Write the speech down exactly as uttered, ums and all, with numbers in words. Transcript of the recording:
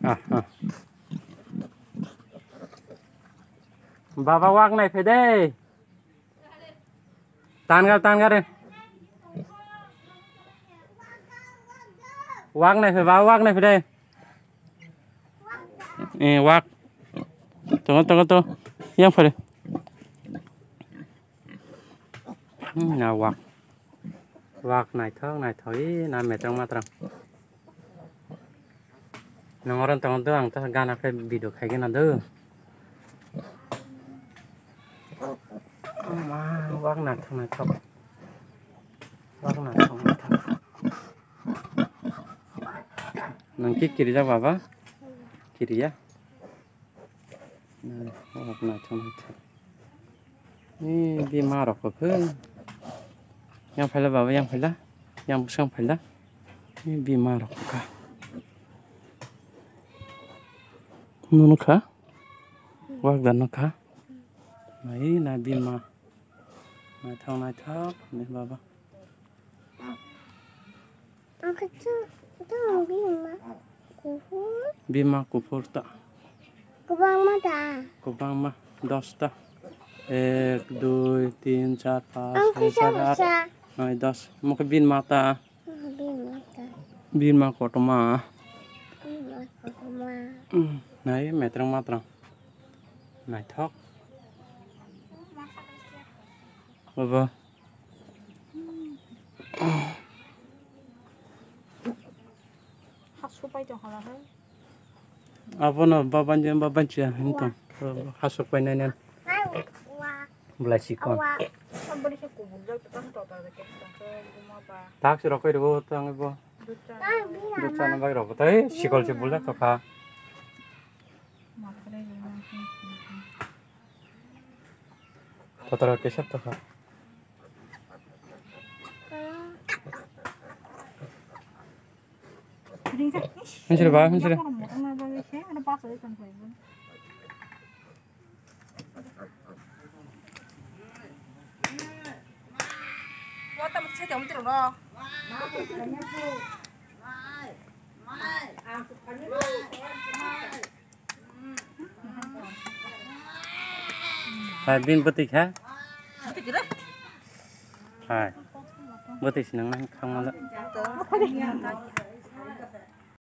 Ah, ah. Baba, wak nai phe de. Tangar, tangar. Wak nai phe, baba, wak nai phe de. Eh, wak. Tongo, tongo, to. Yang phe de. Hmm, na wak. Wak naithok, naithok, i na metrang matrang. Nongorong tongo do, ang ta gana khe video khaigena do. Ma, wak naithok, naithok. Wak naithok, naithok. Nang ki kirijak baba? Kiriya. Hmm, oh, naithok, naithok. Ni bima rok khe. Yang phaila baba, yang phaila. Yang bwsang phaila. Ni bima rok kha. Nunu kha. Wak da nukha. Nai na bima. Naithok, naithok. Ni baba. Ang khe chu, chu bima kuphur. Bima kuphur ta. Kwbangma ta. Kwbangma, dos ta. Ek, dui, tin, char, panch, ang khe chhai, sat, aat, sa. Noi, dos. Omo khe bima ta. Ang bima ta. Bima kotorma. Bima kotorma. Hmm, nai metrang matrang. Naithok. Baba. Hasu pai tong hala hai. Abono babanji, babanji hinwi tong. Hasu pai nai nai. Belai sikon. Aboni khe kubun jak tang tota de kek tang khe buma ba. Tak si rokoi rwo tang bo. Dut cha. Dut cha na bai rok tai sikol se bulak to kha. Kotor kesep to kha. Hinsir ba, hinsir. Hai, bini bwtwi kha? Hai. Bwtwi se nang nang kha mala.